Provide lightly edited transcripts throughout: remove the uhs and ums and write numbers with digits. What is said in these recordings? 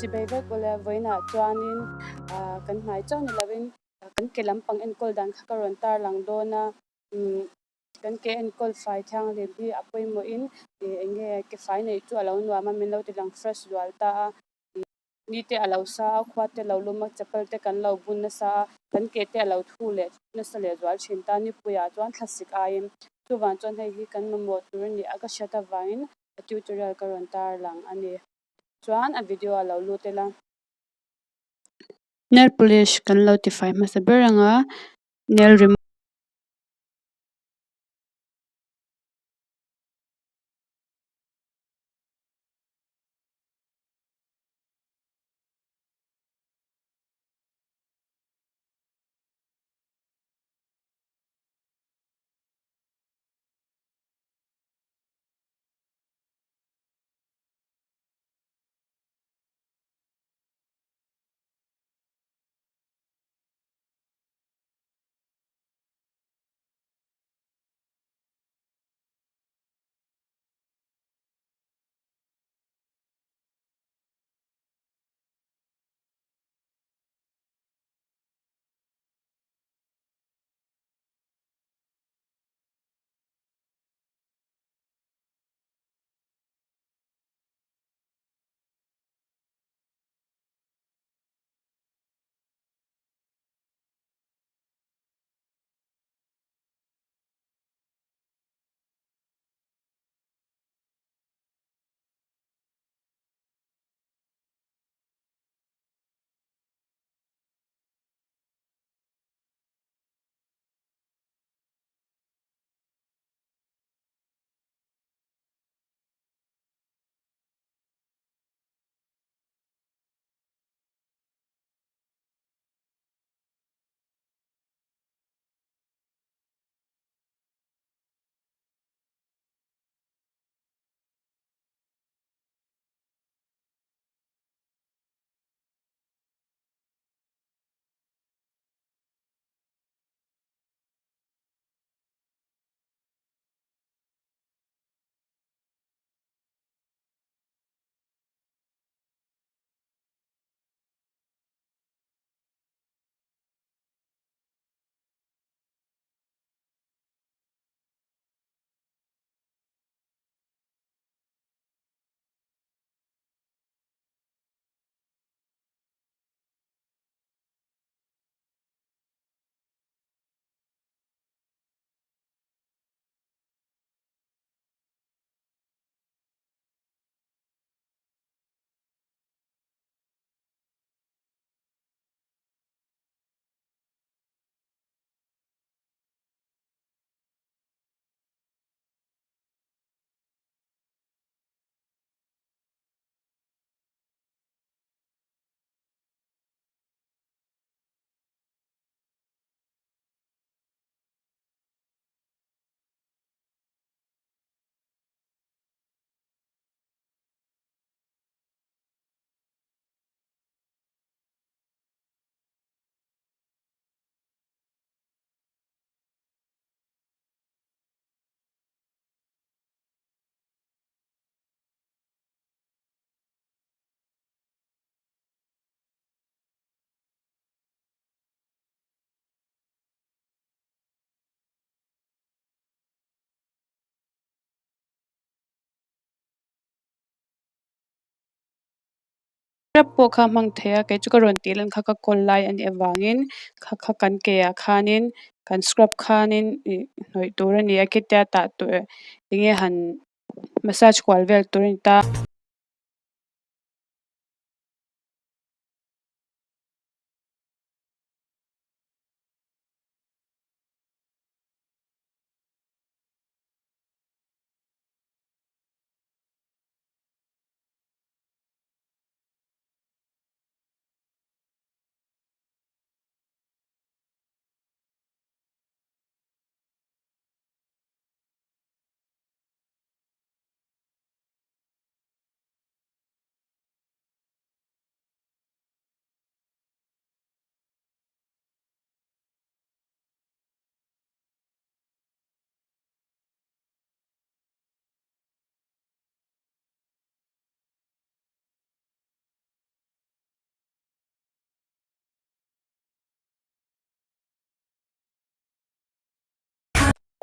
Chibai vek ula, vawiinah chuanin ah kan hmai chauh ni lovin kan ke lampang enkawl dan kha ka rawn tarlang dawn a umm kan ke enkawl fai thianghlim hi a pawimawhin ih eng nge ke fai neih chu a lo nuam a min lo ti lang fresh zual ta a ni te a lo sa a khua te a lo lum a chapal te kan lo bun nasa a kan ke te a lo thu leh nasa leh zual thin ta nipuiah chuan thlasik aiin chuvang chuan hei hi kan mamawh tur a ni a ka hriat avangin a tutorial ka rawn tarlang a ni chuan a video a lo lut ila. Nail polish kan lo tifai hmasa ber ang a nail remove. Scrub pawh kha a hmang thei a kei chu ka rawn tih lan kha ka kawl lai a nih avangin kha kha kan ke ah khanin kan scrub khanin ih hnawih tur a ni a khitia tah tur eng nge han massage kual vel tur a ni ta.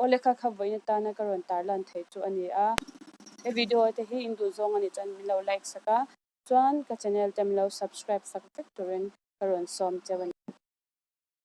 Aw lekha kha vawiin atana ka rawn tarlan theih chu a ni a. He video te hi in duh zawng a nih chuan min lo like sak a, chuan ka channel te min lo subscribe sak vek turin ka rawn sawm cheu a ni.